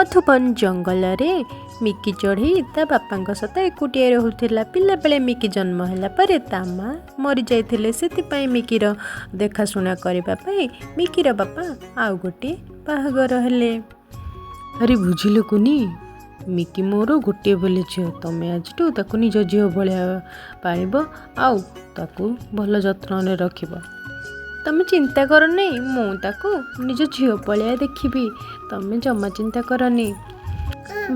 ମଧୁବନ ଜଙ୍ଗଲରେ ମିକି ଚଢ଼େଇ ତା ବାପାଙ୍କ ସହିତ ଏକୁଟିଆ ରହୁଥିଲା। ପିଲାବେଳେ ମିକି ଜନ୍ମ ହେଲା ପରେ ତା ମା ମରିଯାଇଥିଲେ। ସେଥିପାଇଁ ମିକିର ଦେଖାଶୁଣା କରିବା ପାଇଁ ମିକିର ବାପା ଆଉ ଗୋଟିଏ ବାହାଘର ହେଲେ। ଆରେ ବୁଝିଲୁ କୁନି, ମିକି ମୋର ଗୋଟିଏ ବୋଲି ଝିଅ। ତମେ ଆଜିଠୁ ତାକୁ ନିଜ ଝିଅ ଭଳିଆ ପାଳିବ ଆଉ ତାକୁ ଭଲ ଯତ୍ନରେ ରଖିବ। ତମେ ଚିନ୍ତା କରନି, ମୁଁ ତାକୁ ନିଜ ଝିଅ ଭଳିଆ ଦେଖିବି। ତମେ ଜମା ଚିନ୍ତା କରନି।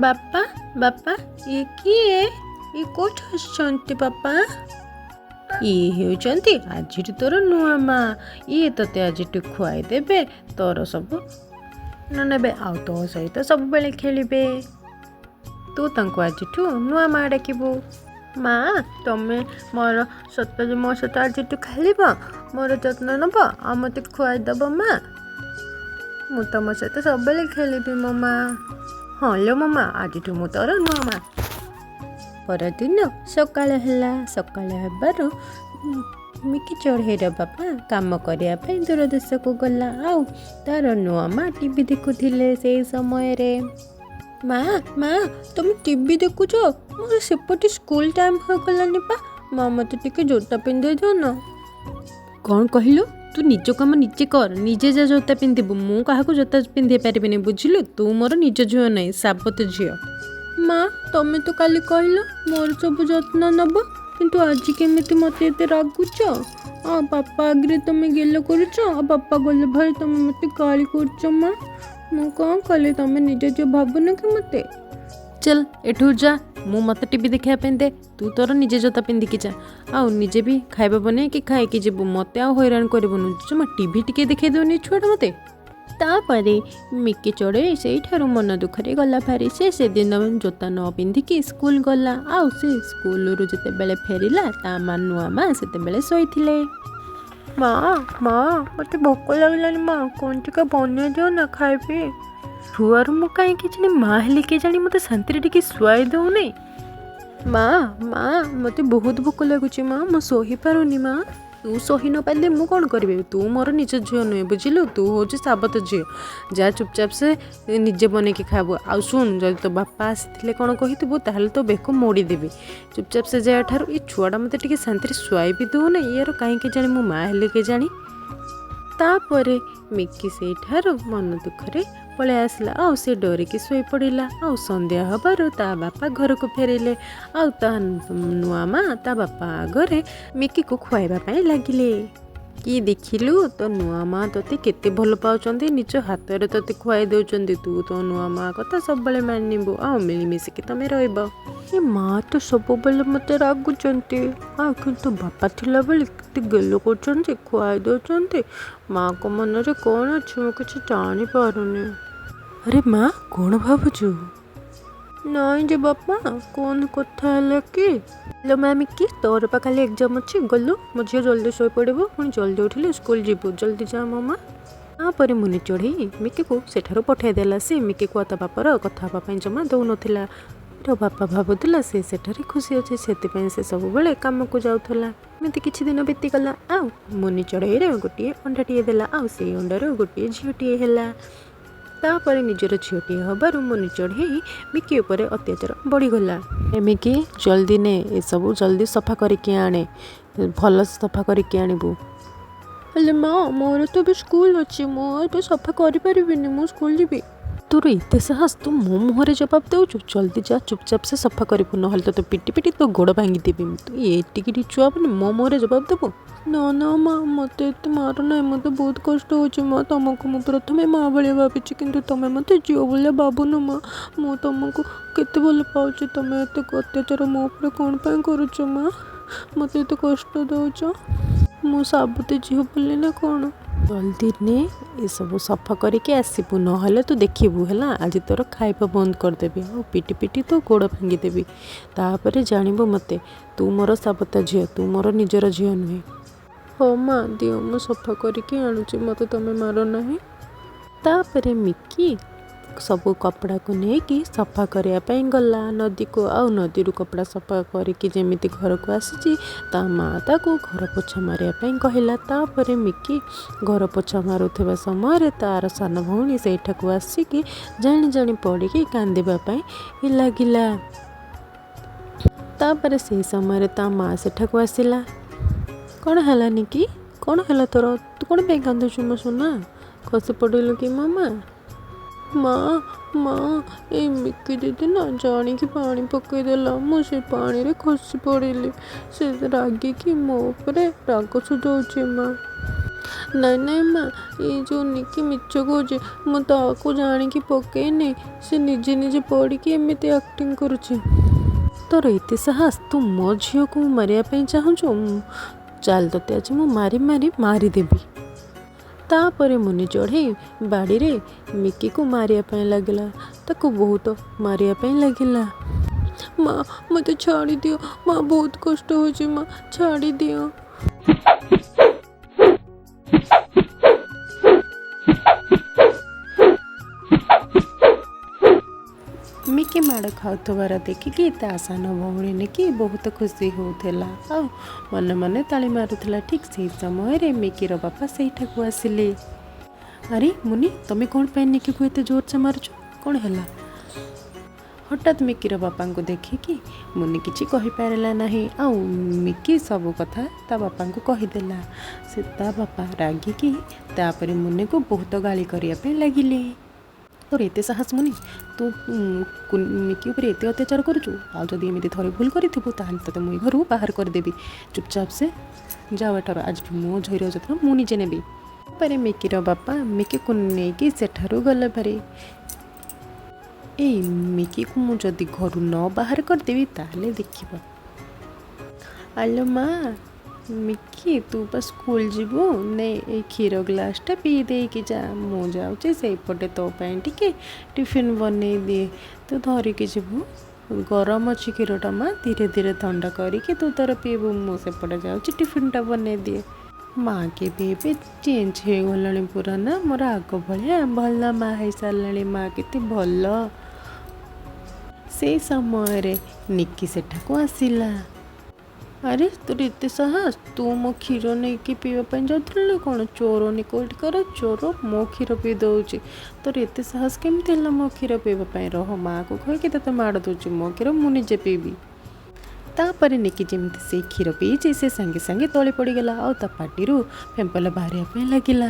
ବାପା, ବାପା, ଇଏ କିଏ? ଇଏ କୋଉଠୁ ଆସିଛନ୍ତି ବାପା? ଇଏ ହେଉଛନ୍ତି ଆଜିଠୁ ତୋର ନୂଆ ମା। ଇଏ ତୋତେ ଆଜିଠୁ ଖୁଆଇ ଦେବେ, ତୋର ସବୁ ନେବେ ଆଉ ତୋ ସହିତ ସବୁବେଳେ ଖେଳିବେ। ତୁ ତାଙ୍କୁ ଆଜିଠୁ ନୂଆ ମା ଡାକିବୁ। ମା, ତମେ ମୋର ସତରେ ମୋ ସହିତ ଆଜିଠୁ ଖେଳିବ, ମୋର ଯତ୍ନ ନେବ ଆଉ ମୋତେ ଖୁଆଇଦେବ? ମା, ମୁଁ ତମ ସହିତ ସବୁବେଳେ ଖେଳିବି ମୋ ମା। ହଁ ଲୋ ମୋ ମା, ଆଜିଠୁ ମୁଁ ତୋର ନୂଆ ମା। ପରଦିନ ସକାଳ ହେଲା। ସକାଳ ହେବାରୁ ମିକି ଚଢ଼େଇର ବାପା କାମ କରିବା ପାଇଁ ଦୂର ଦେଶକୁ ଗଲା ଆଉ ତାର ନୂଆ ମା ଟିଭି ଦେଖୁଥିଲେ ସେଇ ସମୟରେ। ମା, ମା, ତମେ ଟିଭି ଦେଖୁଛ? ମୋର ସେପଟେ ସ୍କୁଲ ଟାଇମ୍ ହୋଇଗଲାନି ପା। ମା, ମୋତେ ଟିକେ ଜୋତା ପିନ୍ଧେଇ ଦିଅ ନା। କ'ଣ କହିଲୁ? ତୁ ନିଜ କାମ ନିଜେ କର, ନିଜେ ଯା ଜୋତା ପିନ୍ଧିବୁ। ମୁଁ କାହାକୁ ଜୋତା ପିନ୍ଧେଇ ପାରିବିନି, ବୁଝିଲୁ? ତୁ ମୋର ନିଜ ଝିଅ ନାହିଁ, ସାବତ ଝିଅ। ମା, ତମେ ତ କାଲି କହିଲ ମୋର ସବୁ ଯତ୍ନ ନେବ, କିନ୍ତୁ ଆଜି କେମିତି ମୋତେ ଏତେ ରାଗୁଛ? ଆଉ ବାପା ଆଗରେ ତମେ ଗେଲ କରୁଛ ଆଉ ବାପା ଗଲେ ଭାରି ତମେ ମୋତେ ଗାଳି କରୁଛ। ମା, ମୁଁ କ'ଣ କଲି? ତମେ ନିଜ ଝିଅ ଭାବୁନ କି ମୋତେ? ଚାଲ ଏଠୁ ଯା। ମୁଁ ମୋତେ ଟିଭି ଦେଖିବା ପାଇଁ ଦେ। ତୁ ତୋର ନିଜେ ଜୋତା ପିନ୍ଧିକି ଯା ଆଉ ନିଜେ ବି ଖାଇବା ବନେଇକି ଖାଇକି ଯିବୁ। ମୋତେ ଆଉ ହଇରାଣ କରିବୁନୁ। ଜମା ଟିଭି ଟିକେ ଦେଖେଇ ଦେଉନି ଛୁଆଟା ମୋତେ। ତାପରେ ମିକି ଚଢ଼େଇ ସେଇଠାରୁ ମନ ଦୁଃଖରେ ଗଲା ଭାରି। ସେ ସେଦିନ ଜୋତା ନ ପିନ୍ଧିକି ସ୍କୁଲ ଗଲା ଆଉ ସେ ସ୍କୁଲରୁ ଯେତେବେଳେ ଫେରିଲା, ତା ମା ନୂଆ ମା ସେତେବେଳେ ଶୋଇଥିଲେ। ମା, ମା, ମୋତେ ଭୋକ ଲାଗିଲାଣି। ମା, କ'ଣ ଟିକେ ବନେଇ ଦିଅ ନା, ଖାଇବି। ଛୁଆରୁ ମୁଁ କାହିଁକି ଜାଣି ମା ହେଲି କେଜାଣି, ମୋତେ ଶାନ୍ତିରେ ଟିକେ ଶୁଆଇ ଦେଉନି। ମା, ମା, ମୋତେ ବହୁତ ଭୋକ ଲାଗୁଛି। ମା, ମୁଁ ଶୋଇପାରୁନି। ମା, ତୁ ସହି ନ ପାରିଲେ ମୁଁ କ'ଣ କରିବି? ତୁ ମୋର ନିଜ ଝିଅ ନୁହେଁ, ବୁଝିଲୁ? ତୁ ହେଉଛି ସାବତ ଝିଅ। ଯା, ଚୁପଚାପ ସେ ନିଜେ ବନେଇକି ଖାଇବୁ। ଆଉ ଶୁଣ, ଯଦି ତୋ ବାପା ଆସିଥିଲେ କ'ଣ କହିଥିବୁ, ତାହେଲେ ତୋ ବେକ ମୋଡ଼ିଦେବି। ଚୁପଚାପ ସେ ଯା ଏଠାରୁ। ଏ ଛୁଆଟା ମୋତେ ଟିକେ ଶାନ୍ତିରେ ଶୁଆଇ ବି ଦେଉନି। ଇଆର କାହିଁକି ଜାଣି ମୁଁ ମା ହେଲି କେଜାଣି। ତାପରେ ମିକି ସେଇଠାରୁ ମନ ଦୁଃଖରେ ପଳେଇ ଆସିଲା ଆଉ ସେ ଡରିକି ଶୋଇପଡ଼ିଲା। ଆଉ ସନ୍ଧ୍ୟା ହେବାରୁ ତା ବାପା ଘରକୁ ଫେରିଲେ ଆଉ ତା ନୂଆ ମା ତା ବାପା ଆଗରେ ମିକିକୁ ଖୁଆଇବା ପାଇଁ ଲାଗିଲେ। କି ଦେଖିଲୁ, ତୋ ନୂଆ ମା ତୋତେ କେତେ ଭଲ ପାଉଛନ୍ତି, ନିଜ ହାତରେ ତୋତେ ଖୁଆଇ ଦେଉଛନ୍ତି। ତୁ ତୋ ନୂଆ ମା କଥା ସବୁବେଳେ ମାନିବୁ ଆଉ ମିଳିମିଶିକି ତମେ ରହିବ। ଏ ମା ତ ସବୁବେଳେ ମୋତେ ରାଗୁଛନ୍ତି ଆଉ କିନ୍ତୁ ବାପା ଥିଲାବେଳେ କେତେ ଗେଲ କରୁଛନ୍ତି, ଖୁଆଇ ଦେଉଛନ୍ତି। ମାଙ୍କ ମନରେ କ'ଣ ଅଛି, ମୁଁ କିଛି ଜାଣିପାରୁନି। ଆରେ ମା, କ'ଣ ଭାବୁଛୁ? ନାଇଁ ଯେ ବାପା, କ'ଣ କଥା ହେଲା କି? ଲୋ ମା ମିକି, ତୋର ପା କାଲି ଏକ୍ଜାମ୍ ଅଛି। ଗଲୁ ମୋ ଝିଅ, ଜଲ୍ଦି ଶୋଇପଡ଼ିବୁ, ପୁଣି ଜଲ୍ଦି ଉଠିଲେ ସ୍କୁଲ ଯିବୁ। ଜଲ୍ଦି ଯା ମୋ ମା। ତାପରେ ମୁନି ଚଢ଼େଇ ମିକିକୁ ସେଠାରୁ ପଠାଇଦେଲା। ସେ ମିକିକୁ ଆଉ ତା ବାପାର କଥା ହେବା ପାଇଁ ଜମା ଦେଉନଥିଲା। ର ବାପା ଭାବୁଥିଲା ସେ ସେଠାରେ ଖୁସି ଅଛି, ସେଥିପାଇଁ ସେ ସବୁବେଳେ କାମକୁ ଯାଉଥିଲା। ଏମିତି କିଛି ଦିନ ବିତିଗଲା ଆଉ ମୁନି ଚଢ଼େଇର ଗୋଟିଏ ଅଣ୍ଡାଟିଏ ଦେଲା ଆଉ ସେଇ ଅଣ୍ଡାରୁ ଗୋଟିଏ ଝିଅଟିଏ ହେଲା। ତାପରେ ନିଜର ଝିଅଟିଏ ହେବାରୁ ମୁନି ଚଢ଼େଇ ମିକି ଉପରେ ଅତ୍ୟାଚାର ବଢ଼ିଗଲା। ଏ ମିକି, ଜଲ୍ଦି ନେ, ଏସବୁ ଜଲ୍ଦି ସଫା କରିକି ଆଣେ, ଭଲ ସଫା କରିକି ଆଣିବୁ। ହେଲେ ମା, ମୋର ତ ଏବେ ସ୍କୁଲ ଅଛି, ମୁଁ ଏବେ ସଫା କରିପାରିବିନି, ମୁଁ ସ୍କୁଲ ଯିବି। ତୋର ଏତେ ସାହସ, ତୁ ମୋ ମୁହଁରେ ଜବାବ ଦେଉଛୁ? ଜଲ୍ଦି ଯା, ଚୁପଚାପ ସେ ସଫା କରିବୁ, ନହେଲେ ତୋତେ ପିଟି ପିଟି ତୋ ଗୋଡ଼ ଭାଙ୍ଗିଦେବି। ତୁ ଏଟିକିଟି ଛୁଆ ବୋଲି ମୋ ମୁହଁରେ ଜବାବ ଦେବୁ? ନା ନା ମା, ମୋତେ ଏତେ ମାର ନାହିଁ, ମୋତେ ବହୁତ କଷ୍ଟ ହେଉଛି। ମା, ତମକୁ ମୁଁ ପ୍ରଥମେ ମା ଭଳିଆ ଭାବିଛି, କିନ୍ତୁ ତମେ ମୋତେ ଝିଅ ଭଳିଆ ଭାବୁନ। ମା, ମୁଁ ତମକୁ କେତେ ଭଲ ପାଉଛି, ତମେ ଏତେ ଅତ୍ୟାଚାର ମୋ ଉପରେ କ'ଣ ପାଇଁ କରୁଛ? ମା, ମୋତେ ଏତେ କଷ୍ଟ ଦେଉଛ। ମୁଁ ସାବତୀ ଝିଅ ବୋଲି ନା କ'ଣ? ଜଲ୍ଦି ନେ, ଏସବୁ ସଫା କରିକି ଆସିବୁ, ନହେଲେ ତୁ ଦେଖିବୁ ହେଲା, ଆଜି ତୋର ଖାଇବା ବନ୍ଦ କରିଦେବି ଆଉ ପିଟି ପିଟି ତୋ ଗୋଡ଼ ଭାଙ୍ଗିଦେବି। ତାପରେ ଜାଣିବୁ ମୋତେ। ତୁ ମୋର ସାବତ ଝିଅ, ତୁ ମୋର ନିଜର ଝିଅ ନୁହେଁ। ହଉ ମା, ଦିଅ, ମୁଁ ସଫା କରିକି ଆଣୁଛି, ମୋତେ ତମେ ମାର ନାହିଁ। ତାପରେ ମିକି ସବୁ କପଡ଼ାକୁ ନେଇକି ସଫା କରିବା ପାଇଁ ଗଲା ନଦୀକୁ। ଆଉ ନଦୀରୁ କପଡ଼ା ସଫା କରିକି ଯେମିତି ଘରକୁ ଆସିଛି, ତା ମା ତାକୁ ଘର ପୋଛା ମାରିବା ପାଇଁ କହିଲା। ତାପରେ ମିକି ଘର ପୋଛା ମାରୁଥିବା ସମୟରେ ତାର ସାନ ଭଉଣୀ ସେଇଠାକୁ ଆସିକି ଜାଣି ଜାଣି ପଡ଼ିକି କାନ୍ଦିବା ପାଇଁ ଲାଗିଲା। ତାପରେ ସେହି ସମୟରେ ତା ମା ସେଠାକୁ ଆସିଲା। କ'ଣ ହେଲା ନିକି? କ'ଣ ହେଲା ତୋର? ତୁ କ'ଣ ପାଇଁ କାନ୍ଦୁଛୁ ମୋ ସୁନା? ଖସି ପଡ଼ିଲୁ କି ମୋ ମା? ମା, ମା, ଏଇ ମିକି ଦିଦି ନା ଜାଣିକି ପାଣି ପକାଇଦେଲା, ମୁଁ ସେ ପାଣିରେ ଖସି ପଡ଼ିଲି। ସେ ରାଗିକି ମୋ ଉପରେ ରାଗ ସୁଝାଉଛି ମା। ନାଇଁ ନାଇଁ ମା, ଏଇ ଯେଉଁ ନିକି ମିଛ କହୁଛି। ମୁଁ ତାକୁ ଜାଣିକି ପକେଇନି, ସେ ନିଜେ ନିଜେ ପଡ଼ିକି ଏମିତି ଆକ୍ଟିଂ କରୁଛି। ତୋର ଏତେ ସାହସ? ତୁ ମୋ ଝିଅକୁ ମାରିବା ପାଇଁ ଚାହୁଁଛୁ? ଚାଲ, ତୋତେ ଆଜି ମୁଁ ମାରି ମାରି ମାରିଦେବି। ତାପରେ ମୁନି ଚଢ଼େଇ ବାଡ଼ିରେ ମିକିକୁ ମାରିବା ପାଇଁ ଲାଗିଲା। ତାକୁ ବହୁତ ମାରିବା ପାଇଁ ଲାଗିଲା। ମା, ମୋତେ ଛାଡ଼ିଦିଅ ମା, ବହୁତ କଷ୍ଟ ହେଉଛି ମା, ଛାଡ଼ିଦିଅ। ମିକି ମାଡ଼ ଖାଉଥିବାର ଦେଖିକି ତା ସାନ ଭଉଣୀ ନିକି ବହୁତ ଖୁସି ହେଉଥିଲା ଆଉ ମନେ ମନେ ତାଳି ମାରୁଥିଲା। ଠିକ୍ ସେହି ସମୟରେ ମିକିର ବାପା ସେଇଠାକୁ ଆସିଲେ। ଆରେ ମୁନି, ତମେ କ'ଣ ପାଇଁ ନିକିକୁ ଏତେ ଜୋରସେ ମାରୁଛ? କ'ଣ ହେଲା? ହଠାତ୍ ମିକିର ବାପାଙ୍କୁ ଦେଖିକି ମୁନି କିଛି କହିପାରିଲା ନାହିଁ ଆଉ ମିକି ସବୁ କଥା ତା ବାପାଙ୍କୁ କହିଦେଲା। ସେ ତା ବାପା ରାଗିକି ତାପରେ ମୁନିକୁ ବହୁତ ଗାଳି କରିବା ପାଇଁ ଲାଗିଲେ। ତୋର ଏତେ ସାହସ ମୁନି? ତୁ ମିକି ଉପରେ ଏତେ ଅତ୍ୟାଚାର କରୁଛୁ? ଆଉ ଯଦି ଏମିତି ଥରେ ଭୁଲ କରିଥିବୁ, ତାହେଲେ ତୋତେ ମୁଁ ଏ ଘରୁ ବାହାର କରିଦେବି। ଚୁପଚାପ ସେ ଯାଅ ଏଠାରୁ। ଆଜିଠୁ ମୋ ଝିଅର ଯତ୍ନ ମୁଁ ନିଜେ ନେବି। ତାପରେ ମିକିର ବାପା ମିକିକୁ ନେଇକି ସେଠାରୁ ଗଲେ ଭାରି। ଏଇ ମିକିକୁ ମୁଁ ଯଦି ଘରୁ ନ ବାହାର କରିଦେବି, ତାହେଲେ ଦେଖିବ। ଆଲୋ ମା ମିକି, ତୁ ପା ସ୍କୁଲ ଯିବୁ? ନେ, ଏଇ କ୍ଷୀର ଗ୍ଲାସଟା ପିଇ ଦେଇକି ଯା। ମୁଁ ଯାଉଛି ସେଇପଟେ ତୋ ପାଇଁ ଟିକେ ଟିଫିନ୍ ବନେଇ ଦିଏ, ତୁ ଧରିକି ଯିବୁ। ଗରମ ଅଛି କ୍ଷୀରଟା ମା, ଧୀରେ ଧୀରେ ଥଣ୍ଡା କରିକି ତୁ ତୋର ପିଇବୁ। ମୁଁ ସେପଟେ ଯାଉଛି, ଟିଫିନ୍ଟା ବନେଇ ଦିଏ। ମା କେବେ ଏବେ ଚେଞ୍ଜ ହେଇଗଲାଣି ପୁରା ନା? ମୋର ଆଗ ଭଳିଆ ଭଲ ମା ହେଇସାରିଲାଣି। ମା କେତେ ଭଲ। ସେଇ ସମୟରେ ନିକି ସେଠାକୁ ଆସିଲା। ଆରେ, ତୋର ଏତେ ସାହସ? ତୁ ମୋ କ୍ଷୀର ନେଇକି ପିଇବା ପାଇଁ ଯାଉଥିଲୁ ନା କ'ଣ? ଚୋର କୋଉଠିକାର ଚୋର, ମୋ କ୍ଷୀର ପିଇ ଦେଉଛି। ତୋର ଏତେ ସାହସ କେମିତି ହେଲା ମୋ କ୍ଷୀର ପିଇବା ପାଇଁ? ରହ, ମାଆକୁ କହିକି ତୋତେ ମାଡ଼ ଦେଉଛି। ମୋ କ୍ଷୀର ମୁଁ ନିଜେ ପିଇବି। ତାପରେ ନିକି ଯେମିତି ସେଇ କ୍ଷୀର ପିଇଛି, ସେ ସାଙ୍ଗେ ସାଙ୍ଗେ ତଳେ ପଡ଼ିଗଲା ଆଉ ତା ପାଟିରୁ ଫେମ୍ପଲ ବାହାରିବା ପାଇଁ ଲାଗିଲା।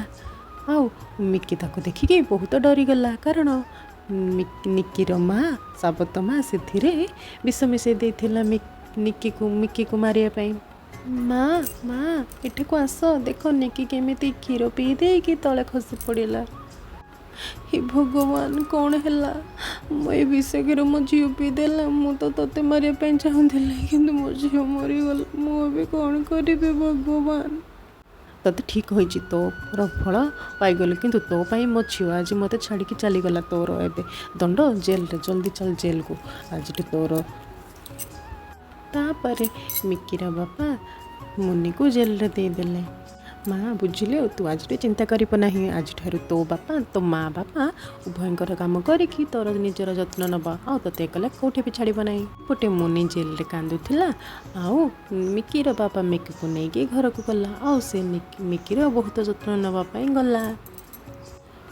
ଆଉ ମିକି ତାକୁ ଦେଖିକି ବହୁତ ଡରିଗଲା, କାରଣ ନିକିର ମା, ସାବତ ମା ସେଥିରେ ବିଷ ମିଶାଇ ଦେଇଥିଲା ନିକିକୁ, ମିକିକୁ ମାରିବା ପାଇଁ। ମା, ମା, ଏଠାକୁ ଆସ, ଦେଖ ନିକି କେମିତି କ୍ଷୀର ପିଇ ଦେଇକି ତଳେ ଖସି ପଡ଼ିଲା। ହେ ଭଗବାନ, କ'ଣ ହେଲା? ମୁଁ ଏ ବିଷ କ୍ଷୀର ମୋ ଝିଅ ପିଇଦେଲା। ମୁଁ ତ ତୋତେ ମାରିବା ପାଇଁ ଚାହୁଁଥିଲି, କିନ୍ତୁ ମୋ ଝିଅ ମରିଗଲା। ମୁଁ ଏବେ କ'ଣ କରିବି ଭଗବାନ? ତତେ ଠିକ୍ ହୋଇଛି, ତୋର ଫଳ ପାଇଗଲୁ। କିନ୍ତୁ ତୋ ପାଇଁ ମୋ ଝିଅ ଆଜି ମୋତେ ଛାଡ଼ିକି ଚାଲିଗଲା। ତୋର ଏବେ ଦଣ୍ଡ ଜେଲରେ। ଜଲ୍ଦି ଚାଲ ଜେଲକୁ ଆଜିଠୁ ତୋର। ତାପରେ ମିକିର ବାପା ମୁନିକୁ ଜେଲରେ ଦେଇଦେଲେ। ମା, ବୁଝିଲେ, ତୁ ଆଜିଠୁ ଚିନ୍ତା କରିବ ନାହିଁ। ଆଜିଠାରୁ ତୋ ବାପା, ତୋ ମା ବାପା ଉଭୟଙ୍କର କାମ କରିକି ତୋର ନିଜର ଯତ୍ନ ନେବ ଆଉ ତୋତେ ଏକଲା କେଉଁଠି ବି ଛାଡ଼ିବ ନାହିଁ। ଗୋଟେ ମୁନି ଜେଲରେ କାନ୍ଦୁଥିଲା ଆଉ ମିକିର ବାପା ମିକିକୁ ନେଇକି ଘରକୁ ଗଲା ଆଉ ସେ ମିକିର ବହୁତ ଯତ୍ନ ନେବା ପାଇଁ ଗଲା।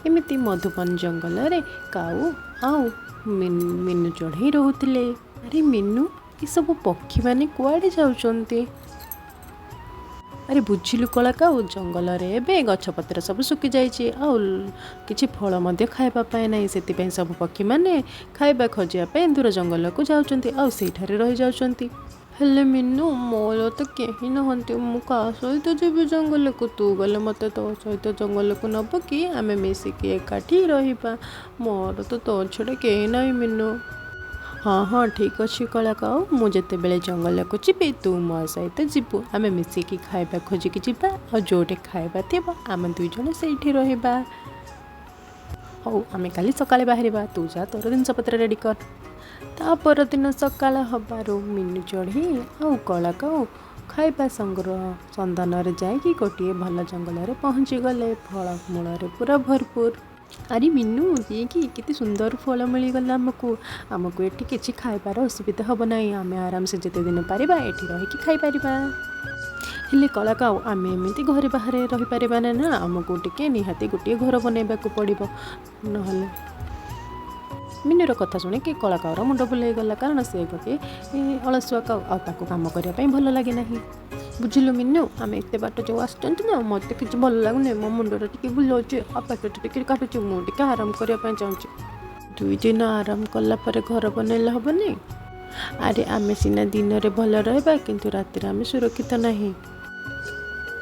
ଏମିତି ମଧୁବନ ଜଙ୍ଗଲରେ କାଉ ଆଉ ମିନୁ ଚଢ଼େଇ ରହୁଥିଲେ। ଆରେ ମିନୁ, ଏସବୁ ପକ୍ଷୀମାନେ କୁଆଡ଼େ ଯାଉଛନ୍ତି? ଆରେ ବୁଝିଲୁ କଳା କାଉ, ଜଙ୍ଗଲରେ ଏବେ ଗଛପତ୍ର ସବୁ ଶୁଖିଯାଇଛି ଆଉ କିଛି ଫଳ ମଧ୍ୟ ଖାଇବା ପାଇଁ ନାହିଁ। ସେଥିପାଇଁ ସବୁ ପକ୍ଷୀମାନେ ଖାଇବା ଖୋଜିବା ପାଇଁ ଦୂର ଜଙ୍ଗଲକୁ ଯାଉଛନ୍ତି ଆଉ ସେଇଠାରେ ରହିଯାଉଛନ୍ତି। ହେଲେ ମିନୁ, ମୋର ତ କେହି ନାହାନ୍ତି, ମୁଁ କାହା ସହିତ ଯିବି ଜଙ୍ଗଲକୁ? ତୁ ଗଲେ ମୋତେ ତୋ ସହିତ ଜଙ୍ଗଲକୁ ନେବ କି? ଆମେ ମିଶିକି ଏକାଠି ରହିବା। ମୋର ତ ତୋ ଛଡ଼ା କେହି ନାହିଁ ମିନୁ। ହଁ ହଁ, ଠିକ୍ ଅଛି କଳା କାଉ, ମୁଁ ଯେତେବେଳେ ଜଙ୍ଗଲକୁ ଯିବି, ତୁ ମୋ ସହିତ ଯିବୁ। ଆମେ ମିଶିକି ଖାଇବା ଖୋଜିକି ଯିବା ଆଉ ଯେଉଁଠି ଖାଇବା ଥିବ, ଆମେ ଦୁଇ ଜଣ ସେଇଠି ରହିବା। ହଉ, ଆମେ କାଲି ସକାଳେ ବାହାରିବା। ତୁ ଯା, ତୋର ଜିନିଷପତ୍ର ରେଡ଼ି କର। ତା ପରଦିନ ସକାଳ ହେବାରୁ ମିନୁ ଚଢ଼େଇ ଆଉ କଳା କାଉ ଖାଇବା ସଂଗ୍ରହ ସନ୍ଧାନରେ ଯାଇକି ଗୋଟିଏ ଭଲ ଜଙ୍ଗଲରେ ପହଞ୍ଚିଗଲେ। ଫଳମୂଳରେ ପୁରା ଭରପୁର। ଆରେ ମିନୁ, ଦେଖି କେତେ ସୁନ୍ଦର ଫଳ ମିଳିଗଲା ଆମକୁ। ଆମକୁ ଏଠି କିଛି ଖାଇବାର ଅସୁବିଧା ହେବ ନାହିଁ। ଆମେ ଆରାମସେ ଯେତେ ଦିନ ପାରିବା ଏଠି ରହିକି ଖାଇପାରିବା। ହେଲେ କଳାକାଉ, ଆମେ ଏମିତି ଘରେ ବାହାରେ ରହିପାରିବା ନା, ଆମକୁ ଟିକେ ନିହାତି ଗୋଟିଏ ଘର ବନେଇବାକୁ ପଡ଼ିବ ନହେଲେ। ମିନୁର କଥା ଶୁଣିକି କଳାକାଉର ମୁଣ୍ଡ ବୁଲେଇଗଲା, କାରଣ ସେ ଗୋଟିଏ ଅଳସୁଆ କାଉ ଆଉ ତାକୁ କାମ କରିବା ପାଇଁ ଭଲ ଲାଗେ ନାହିଁ। ବୁଝିଲୁ ମିନୁ, ଆମେ ଏତେ ବାଟ ଯେଉଁ ଆସୁଛନ୍ତି ନା, ମୋତେ କିଛି ଭଲ ଲାଗୁନି। ମୋ ମୁଣ୍ଡଟା ଟିକେ ବୁଲଉଛି ଆଉ ପେଟଟା ଟିକେ କାଟୁଛି। ମୁଁ ଟିକେ ଆରାମ କରିବା ପାଇଁ ଚାହୁଁଛି। 2 ଦିନ ଆରାମ କଲା ପରେ ଘର ବନେଇଲେ ହେବନି? ଆରେ, ଆମେ ସିନା ଦିନରେ ଭଲ ରହିବା, କିନ୍ତୁ ରାତିରେ ଆମେ ସୁରକ୍ଷିତ ନାହିଁ।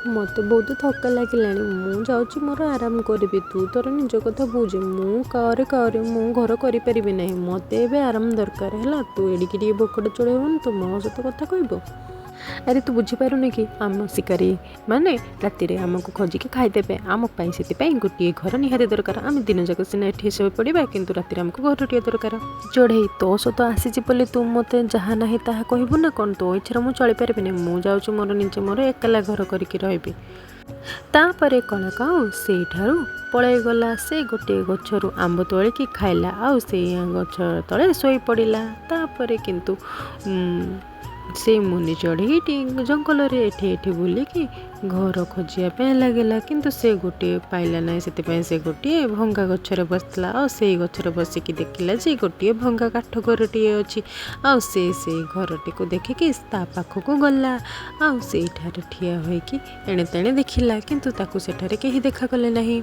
ମୋତେ ବହୁତ ଥକା ଲାଗିଲାଣି। ମୁଁ ଯାଉଛି ମୋର ଆରାମ କରିବି। ତୁ ତୋର ନିଜ କଥା ବୁଝେ। ମୁଁ କାରେ କାରେ ମୁଁ ଘର କରିପାରିବି ନାହିଁ। ମୋତେ ଏବେ ଆରାମ ଦରକାର ହେଲା। ତୁ ଏଡ଼ିକି ଟିକେ ଭୋକଟା ଚଳେଇବୁନି, ତୁ ମୋ ସହିତ କଥା କହିବୁ? ଆରେ, ତୁ ବୁଝିପାରୁନି କି? ଆମ ଶିକାରୀ ମାନେ ରାତିରେ ଆମକୁ ଖୋଜିକି ଖାଇଦେବେ। ଆମ ପାଇଁ ସେଥିପାଇଁ ଗୋଟିଏ ଘର ନିହାତି ଦରକାର। ଆମେ ଦିନ ଯାକ ସିନା ଏଠି ଶୋଇପଡ଼ିବା, କିନ୍ତୁ ରାତିରେ ଆମକୁ ଘରଟିଏ ଦରକାର। ଚଢ଼େଇ, ତୋ ସହିତ ଆସିଛି ବୋଲି ତୁ ମୋତେ ଯାହା ନାହିଁ ତାହା କହିବୁ ନା କ'ଣ? ତୋ ଇଚ୍ଛାରେ ମୁଁ ଚଳିପାରିବିନି। ମୁଁ ଯାଉଛି ମୋର ନିଜେ ମୋର ଏକଲା ଘର କରିକି ରହିବି। ତାପରେ କଳାକାଉ ସେଇଠାରୁ ପଳାଇଗଲା। ସେ ଗୋଟିଏ ଗଛରୁ ଆମ୍ବ ତୋଳିକି ଖାଇଲା ଆଉ ସେଇ ଗଛ ତଳେ ଶୋଇପଡ଼ିଲା। ତାପରେ କିନ୍ତୁ ସେଇ ମୁନି ଚଢ଼େଇଟି ଜଙ୍ଗଲରେ ଏଠି ଏଠି ବୁଲିକି ଘର ଖୋଜିବା ପାଇଁ ଲାଗିଲା, କିନ୍ତୁ ସେ ଗୋଟିଏ ପାଇଲା ନାହିଁ। ସେଥିପାଇଁ ସେ ଗୋଟିଏ ଭଙ୍ଗା ଗଛରେ ବସିଥିଲା ଆଉ ସେଇ ଗଛରେ ବସିକି ଦେଖିଲା ଯେ ଗୋଟିଏ ଭଙ୍ଗା କାଠ ଘରଟିଏ ଅଛି। ଆଉ ସେ ସେଇ ଘରଟିକୁ ଦେଖିକି ତା ପାଖକୁ ଗଲା ଆଉ ସେଇଠାରେ ଠିଆ ହୋଇକି ଏଣେ ତେଣେ ଦେଖିଲା, କିନ୍ତୁ ତାକୁ ସେଠାରେ କେହି ଦେଖାଗଲେ ନାହିଁ।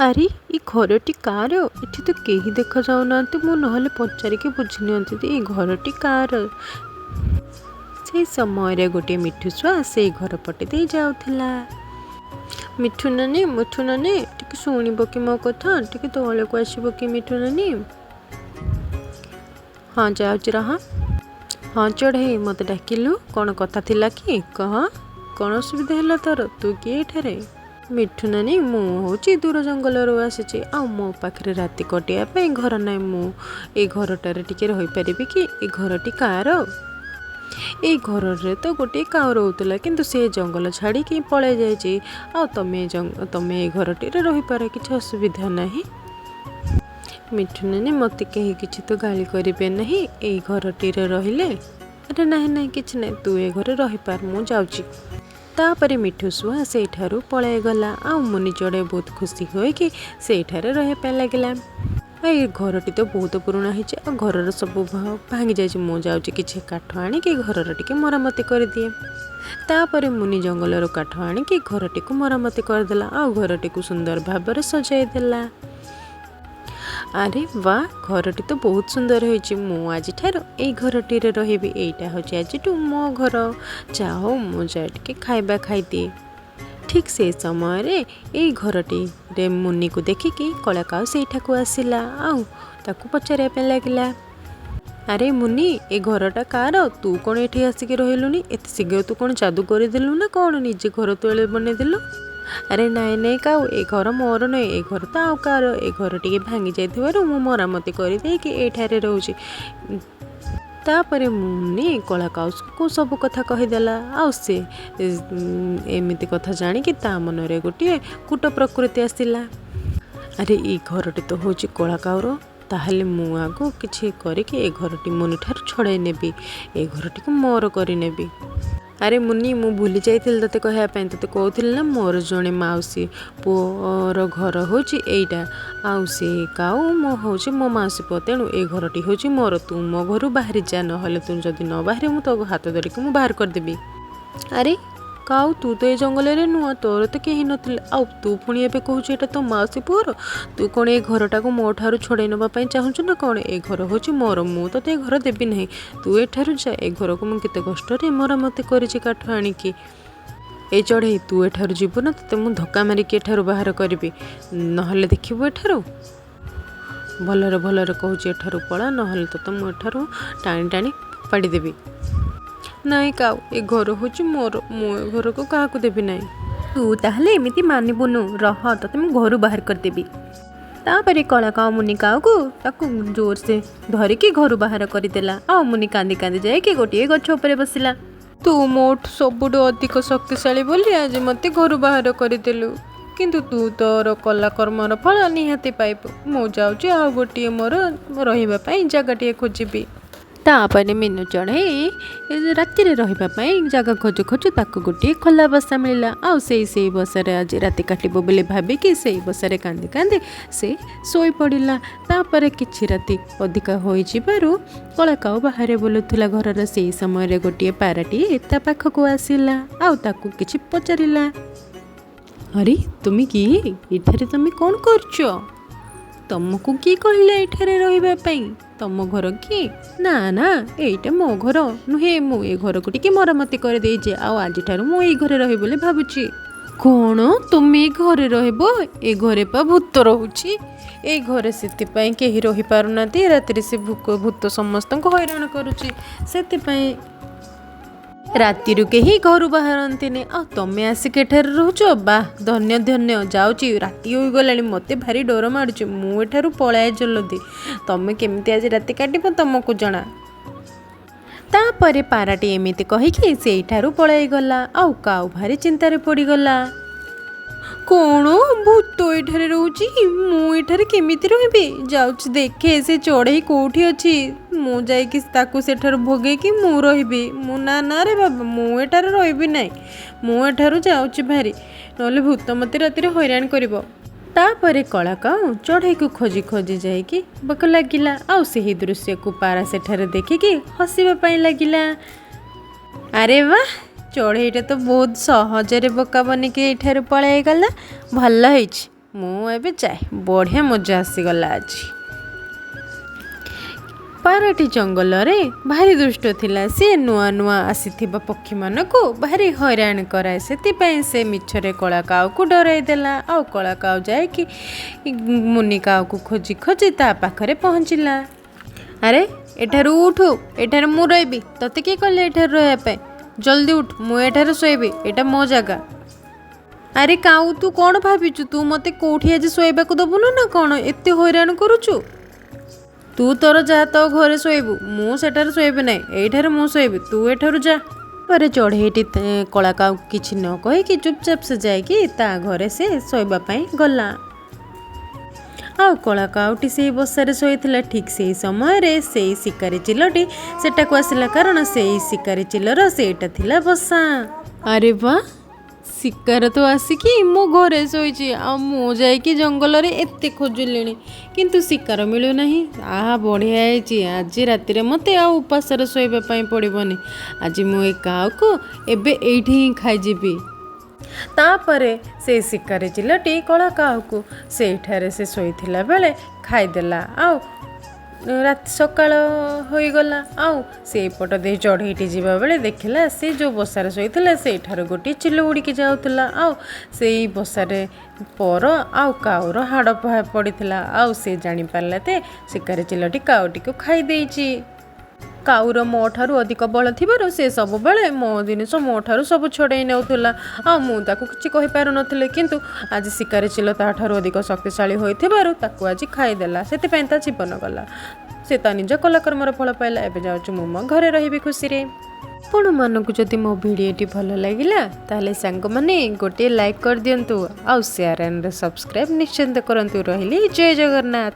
ଆରେ, ଏ ଘରଟି କାହାର? ଏଠି ତ କେହି ଦେଖାଯାଉନାହାନ୍ତି। ମୁଁ ନହେଲେ ପଚାରିକି ବୁଝି ନିଅନ୍ତି ଯେ ଏଇ ଘରଟି କାହାର। ସେଇ ସମୟରେ ଗୋଟିଏ ମିଠୁ ଶୁଆ ସେଇ ଘର ପଟେ ଦେଇ ଯାଉଥିଲା। ମିଠୁ ନାନୀ, ମିଠୁ ନାନୀ, ଟିକେ ଶୁଣିବ କି ମୋ କଥା? ଟିକେ ତଳକୁ ଆସିବ କି ମିଠୁ ନାନୀ? ହଁ, ଯାଉଛି ରହ। ହଁ ଚଢ଼େଇ, ମୋତେ ଡାକିଲୁ, କ'ଣ କଥା ଥିଲା କି? କହ, କ'ଣ ଅସୁବିଧା ହେଲା ତୋର? ତୁ କିଏ ଏଠାରେ? ମିଠୁ ନାନୀ, ମୁଁ ହେଉଛି ଦୂର ଜଙ୍ଗଲରୁ ଆସିଛି ଆଉ ମୋ ପାଖରେ ରାତି କଟିବା ପାଇଁ ଘର ନାହିଁ। ମୁଁ ଏଇ ଘରଟାରେ ଟିକେ ରହିପାରିବି କି? ଏ ଘରଟି କାହାର? ଏଇ ଘରରେ ତ ଗୋଟିଏ କାଉ ରହୁଥିଲା, କିନ୍ତୁ ସେ ଜଙ୍ଗଲ ଛାଡ଼ିକି ପଳାଇ ଯାଇଛି। ଆଉ ତମେ ଏଇ ଘରଟିରେ ରହିପାର, କିଛି ଅସୁବିଧା ନାହିଁ। ମିଠୁ ନାନୀ, ମୋତେ କେହି କିଛି ତ ଗାଳି କରିବେ ନାହିଁ ଏଇ ଘରଟିରେ ରହିଲେ? ଆରେ ନାହିଁ ନାହିଁ, କିଛି ନାହିଁ, ତୁ ଏ ଘରେ ରହିପାର, ମୁଁ ଯାଉଛି। ତାପରେ ମିଠୁ ଶୁଆ ସେଇଠାରୁ ପଳାଇଗଲା ଆଉ ମୁନି ଚଢ଼େଇ ବହୁତ ଖୁସି ହୋଇକି ସେଇଠାରେ ରହିବା ପାଇଁ ଲାଗିଲା। ଆଉ ଏ ଘରଟି ତ ବହୁତ ପୁରୁଣା ହେଇଛି ଆଉ ଘରର ସବୁ ଭାଙ୍ଗି ଯାଇଛି। ମୁଁ ଯାଉଛି କିଛି କାଠ ଆଣିକି ଘରର ଟିକେ ମରାମତି କରିଦିଏ। ତାପରେ ମୁନି ଜଙ୍ଗଲରୁ କାଠ ଆଣିକି ଘରଟିକୁ ମରାମତି କରିଦେଲା ଆଉ ଘରଟିକୁ ସୁନ୍ଦର ଭାବରେ ସଜାଇ ଦେଲା। ଆରେ ବା, ଘରଟି ତ ବହୁତ ସୁନ୍ଦର ହେଇଛି। ମୁଁ ଆଜିଠାରୁ ଏଇ ଘରଟିରେ ରହିବି। ଏଇଟା ହେଉଛି ଆଜିଠୁ ମୋ ଘର। ଯା ହଉ, ମୁଁ ଯାଏ ଟିକେ ଖାଇବା ଖାଇଦିଏ। ଠିକ୍ ସେଇ ସମୟରେ ଏଇ ଘରଟିରେ ମୁନିକୁ ଦେଖିକି କଳାକାଉ ସେଇଠାକୁ ଆସିଲା ଆଉ ତାକୁ ପଚାରିବା ପାଇଁ ଲାଗିଲା। ଆରେ ମୁନି, ଏ ଘରଟା କାହାର? ତୁ କ'ଣ ଏଠି ଆସିକି ରହିଲୁଣି ଏତେ ଶୀଘ୍ର? ତୁ କ'ଣ ଯାଦୁ କରିଦେଲୁ ନା କ'ଣ, ନିଜେ ଘର ତୋଳେ ବନେଇଦେଲୁ? ଆରେ ନାଇଁ ନାଇଁ କାଉ, ଏ ଘର ମୋର ନୁହେଁ, ଏ ଘର ତ ଆଉ କାହାର। ଏ ଘର ଟିକେ ଭାଙ୍ଗି ଯାଇଥିବାରୁ ମୁଁ ମରାମତି କରିଦେଇକି ଏଇଠାରେ ରହୁଛି। ତାପରେ ମୁନି କଳାକାଉକୁ ସବୁ କଥା କହିଦେଲା ଆଉ ସେ ଏମିତି କଥା ଜାଣିକି ତା ମନରେ ଗୋଟିଏ କୂଟ ପ୍ରକୃତି ଆସିଲା। ଆରେ, ଏଇ ଘରଟି ତ ହେଉଛି କଳାକାଉର। ତାହେଲେ ମୁଁ ଆଗ କିଛି କରିକି ଏ ଘରଟି ମୁନି ଠାରୁ ଛଡ଼ାଇ ନେବି, ଏ ଘରଟିକୁ ମୋର କରିନେବି। ଆରେ ମୁନି, ମୁଁ ଭୁଲି ଯାଇଥିଲି ତୋତେ କହିବା ପାଇଁ। ତୋତେ କହୁଥିଲି ନା, ମୋର ଜଣେ ମାଉସୀ ପୁଅର ଘର ହେଉଛି ଏଇଟା ଆଉ ସେ କାଉ ମୋ ହେଉଛି ମୋ ମାଉସୀ ପୁଅ। ତେଣୁ ଏ ଘରଟି ହେଉଛି ମୋର। ତୁ ମୋ ଘରୁ ବାହାରି ଯା, ନହେଲେ ତୁ ଯଦି ନ ବାହାରି ମୁଁ ତୋ ହାତ ଧରିକି ମୁଁ ବାହାର କରିଦେବି। ଆରେ କାଉ, ତୁ ତ ଏ ଜଙ୍ଗଲରେ ନୁହଁ, ତୋର ତ କେହି ନଥିଲେ, ଆଉ ତୁ ପୁଣି ଏବେ କହୁଛୁ ଏଇଟା ତୋ ମାଉସୀ ପୁଅର। ତୁ କ'ଣ ଏ ଘରଟାକୁ ମୋ ଠାରୁ ଛଡ଼େଇ ନେବା ପାଇଁ ଚାହୁଁଛୁ ନା କ'ଣ? ଏ ଘର ହେଉଛି ମୋର। ମୁଁ ତୋତେ ଏ ଘର ଦେବି ନାହିଁ। ତୁ ଏଠାରୁ ଯା। ଏ ଘରକୁ ମୁଁ କେତେ କଷ୍ଟରେ ମରାମତି କରିଛି କାଠ ଆଣିକି। ଏ ଚଢ଼େଇ, ତୁ ଏଠାରୁ ଯିବୁ ନା ତୋତେ ମୁଁ ଧକ୍କା ମାରିକି ଏଠାରୁ ବାହାର କରିବି? ନହେଲେ ଦେଖିବୁ। ଏଠାରୁ ଭଲରେ ଭଲରେ କହୁଛି, ଏଠାରୁ ପଳା, ନହେଲେ ତୋତେ ମୁଁ ଏଠାରୁ ଟାଣି ଟାଣି ଫୋପାଡ଼ି ଦେବି। ନାଇଁ କାଉ, ଏ ଘର ହେଉଛି ମୋର। ମୁଁ ଏ ଘରକୁ କାହାକୁ ଦେବି ନାହିଁ। ତୁ ତାହେଲେ ଏମିତି ମାନିବୁନୁ? ରହ, ତୋତେ ମୁଁ ଘରୁ ବାହାର କରିଦେବି। ତାପରେ କଳାକାଉ ମୁନି କାଉକୁ ତାକୁ ଜୋରସେ ଧରିକି ଘରୁ ବାହାର କରିଦେଲା ଆଉ ମୁନି କାନ୍ଦି କାନ୍ଦି ଯାଇକି ଗୋଟିଏ ଗଛ ଉପରେ ବସିଲା। ତୁ ମୋଠୁ ସବୁଠୁ ଅଧିକ ଶକ୍ତିଶାଳୀ ବୋଲି ଆଜି ମୋତେ ଘରୁ ବାହାର କରିଦେଲୁ। କିନ୍ତୁ ତୁ ତୋର କଲା କର୍ମର ଫଳ ନିହାତି ପାଇବୁ। ମୁଁ ଯାଉଛି ଆଉ ଗୋଟିଏ ମୋର ରହିବା ପାଇଁ ଜାଗାଟିଏ ଖୋଜିବି। ତାପରେ ମିନୁ ଚଢ଼େଇ ରାତିରେ ରହିବା ପାଇଁ ଜାଗା ଖୋଜୁ ଖୋଜୁ ତାକୁ ଗୋଟିଏ ଖୋଲା ବସା ମିଳିଲା। ଆଉ ସେଇ ବସାରେ ଆଜି ରାତି କାଟିବ ବୋଲି ଭାବିକି ସେଇ ବସାରେ କାନ୍ଦି କାନ୍ଦି ସେ ଶୋଇପଡ଼ିଲା। ତାପରେ କିଛି ରାତି ଅଧିକା ହୋଇଯିବାରୁ କଳାକାଉ ବାହାରେ ବୁଲୁଥିଲା ଘରର। ସେଇ ସମୟରେ ଗୋଟିଏ ପାରାଟିଏ ତା ପାଖକୁ ଆସିଲା ଆଉ ତାକୁ କିଛି ପଚାରିଲା, ଆରେ ତୁମେ କିଏ? ଏଠାରେ ତୁମେ କ'ଣ କରୁଛ? ତମକୁ କିଏ କହିଲା ଏଠାରେ ରହିବା ପାଇଁ? ତମ ଘର କି? ନା ନା, ଏଇଟା ମୋ ଘର ନୁହେଁ। ମୁଁ ଏ ଘରକୁ ଟିକେ ମରାମତି କରିଦେଇଛି ଆଉ ଆଜିଠାରୁ ମୁଁ ଏଇ ଘରେ ରହିବି ବୋଲି ଭାବୁଛି। କ'ଣ ତୁମେ ଏ ଘରେ ରହିବ? ଏ ଘରେ ପା ଭୂତ ରହୁଛି। ଏଇ ଘରେ ସେଥିପାଇଁ କେହି ରହିପାରୁନାହାନ୍ତି। ରାତିରେ ସେ ଭୂତ ସମସ୍ତଙ୍କୁ ହଇରାଣ କରୁଛି, ସେଥିପାଇଁ ରାତିରୁ କେହି ଘରୁ ବାହାରନ୍ତିନି। ଆଉ ତମେ ଆସିକି ଏଠାରେ ରହୁଛ? ବାଃ, ଧନ୍ୟ ଧନ୍ୟ। ଯାଉଛି, ରାତି ହୋଇଗଲାଣି, ମୋତେ ଭାରି ଡର ମାଡ଼ୁଛି, ମୁଁ ଏଠାରୁ ପଳାଏ ଜଲଦି। ତମେ କେମିତି ଆଜି ରାତି କାଟିବ ତମକୁ ଜଣା। ତାପରେ ପାରାଟି ଏମିତି କହିକି ସେଇଠାରୁ ପଳାଇଗଲା। ଆଉ କାଉ ଭାରି ଚିନ୍ତାରେ ପଡ଼ିଗଲା। କ'ଣ ଭୂତ ଏଠାରେ ରହୁଛି? ମୁଁ ଏଠାରେ କେମିତି ରହିବି? ଯାଉଛି ଦେଖେ ସେ ଚଢ଼େଇ କେଉଁଠି ଅଛି। ମୁଁ ଯାଇକି ତାକୁ ସେଠାରୁ ଭଗେଇକି ମୁଁ ରହିବି। ମୁଁ ନା ନା ରେ ବାବା, ମୁଁ ଏଠାରେ ରହିବି ନାହିଁ। ମୁଁ ଏଠାରୁ ଯାଉଛି ଭାରି, ନହେଲେ ଭୂତ ମୋତେ ରାତିରେ ହଇରାଣ କରିବ। ତାପରେ କଳାକାଉ ଚଢ଼େଇକୁ ଖୋଜି ଖୋଜି ଯାଇକି ବାକୁ ଲାଗିଲା। ଆଉ ସେହି ଦୃଶ୍ୟକୁ ପାରା ସେଠାରେ ଦେଖିକି ହସିବା ପାଇଁ ଲାଗିଲା। ଆରେ ବାଃ, ଚଢ଼େଇଟା ତ ବହୁତ ସହଜରେ ବୋକା ବନିକି ଏଇଠାରୁ ପଳାଇଗଲା। ଭଲ ହେଇଛି, ମୁଁ ଏବେ ଯାଏ, ବଢ଼ିଆ ମଜା ଆସିଗଲା ଆଜି। ପାରାଟି ଜଙ୍ଗଲରେ ଭାରି ଦୁଷ୍ଟ ଥିଲା। ସିଏ ନୂଆ ନୂଆ ଆସିଥିବା ପକ୍ଷୀମାନଙ୍କୁ ଭାରି ହଇରାଣ କରାଏ। ସେଥିପାଇଁ ସେ ମିଛରେ କଳା କାଉକୁ ଡରାଇ ଦେଲା। ଆଉ କଳା କାଉ ଯାଇକି ମୁନି କାଉକୁ ଖୋଜି ଖୋଜି ତା ପାଖରେ ପହଞ୍ଚିଲା। ଆରେ ଏଠାରୁ ଉଠୁ, ଏଠାରେ ମୁଁ ରହିବି। ତତେ କିଏ କହିଲେ ଏଠାରେ ରହିବା ପାଇଁ? ଜଲ୍ଦି ଉଠ, ମୁଁ ଏଠାରେ ଶୋଇବି, ଏଇଟା ମୋ ଜାଗା। ଆରେ କାଉ, ତୁ କ'ଣ ଭାବିଛୁ? ତୁ ମୋତେ କେଉଁଠି ଆଜି ଶୋଇବାକୁ ଦେବୁନୁ ନା କ'ଣ? ଏତେ ହଇରାଣ କରୁଛୁ। ତୁ ତୋର ଯା, ତୋ ଘରେ ଶୋଇବୁ, ମୁଁ ସେଠାରେ ଶୋଇବି ନାହିଁ, ଏଇଠାରେ ମୁଁ ଶୋଇବି, ତୁ ଏଠାରୁ ଯା। ପରେ ଚଢ଼େଇଟି କଳା କାଉକୁ କିଛି ନ କହିକି ଚୁପଚାପ ସେ ଯାଇକି ତା ଘରେ ସେ ଶୋଇବା ପାଇଁ ଗଲା। ଆଉ କଳା କାଉଟି ସେଇ ବସାରେ ଶୋଇଥିଲା। ଠିକ୍ ସେଇ ସମୟରେ ସେଇ ଶିକାରୀ ଚିଲଟି ସେଟାକୁ ଆସିଲା, କାରଣ ସେଇ ଶିକାରୀ ଚିଲର ସେଇଟା ଥିଲା ବସା। ଆରେ ବା, ଶିକାର ତ ଆସିକି ମୋ ଘରେ ଶୋଇଛି, ଆଉ ମୁଁ ଯାଇକି ଜଙ୍ଗଲରେ ଏତେ ଖୋଜିଲିଣି କିନ୍ତୁ ଶିକାର ମିଳୁନାହିଁ। ଆହା, ବଢ଼ିଆ ହେଇଛି, ଆଜି ରାତିରେ ମୋତେ ଆଉ ଉପାସରେ ଶୋଇବା ପାଇଁ ପଡ଼ିବନି। ଆଜି ମୁଁ ଏ କାଉକୁ ଏବେ ଏଇଠି ହିଁ ଖାଇଯିବି। ତାପରେ ସେଇ ଶିକାରୀ ଚିଲଟି କଳା କାଉକୁ ସେଇଠାରେ ସେ ଶୋଇଥିଲା ବେଳେ ଖାଇଦେଲା। ଆଉ ରାତି ସକାଳ ହୋଇଗଲା। ଆଉ ସେଇପଟ ଦେଇ ଚଢ଼େଇଟି ଯିବା ବେଳେ ଦେଖିଲା ସେ ଯେଉଁ ବସାରେ ଶୋଇଥିଲା ସେଇଠାରୁ ଗୋଟିଏ ଚିଲ ଉଡ଼ିକି ଯାଉଥିଲା। ଆଉ ସେଇ ବସାରେ ପର ଆଉ କାଉର ହାଡ଼ ପଡ଼ିଥିଲା। ଆଉ ସେ ଜାଣିପାରିଲା ଯେ ଶିକାରୀ ଚିଲଟି କାଉଟିକୁ ଖାଇ ଦେଇଛି। କାଉର ମୋ ଠାରୁ ଅଧିକ ବଳ ଥିବାରୁ ସେ ସବୁବେଳେ ମୋ ଜିନିଷ ମୋ ଠାରୁ ସବୁ ଛଡ଼େଇ ନେଉଥିଲା, ଆଉ ମୁଁ ତାକୁ କିଛି କହିପାରୁନଥିଲି। କିନ୍ତୁ ଆଜି ଶିକାରୀ ଚିଲ ତାଠାରୁ ଅଧିକ ଶକ୍ତିଶାଳୀ ହୋଇଥିବାରୁ ତାକୁ ଆଜି ଖାଇଦେଲା, ସେଥିପାଇଁ ତା ଜୀବନ ଗଲା। ସେ ତା ନିଜ କଲାକର୍ମର ଫଳ ପାଇଲା। ଏବେ ଯାଉଛି ମୁଁ ମୋ ଘରେ ରହିବି ଖୁସିରେ। ଆପଣମାନଙ୍କୁ ଯଦି ମୋ ଭିଡ଼ିଓଟି ଭଲ ଲାଗିଲା ତାହେଲେ ସାଙ୍ଗମାନେ ଗୋଟିଏ ଲାଇକ୍ କରିଦିଅନ୍ତୁ ଆଉ ସେୟାର ଆଣ୍ଡ ସବସ୍କ୍ରାଇବ୍ ନିଶ୍ଚିନ୍ତ କରନ୍ତୁ। ରହିଲି, ଜୟ ଜଗନ୍ନାଥ।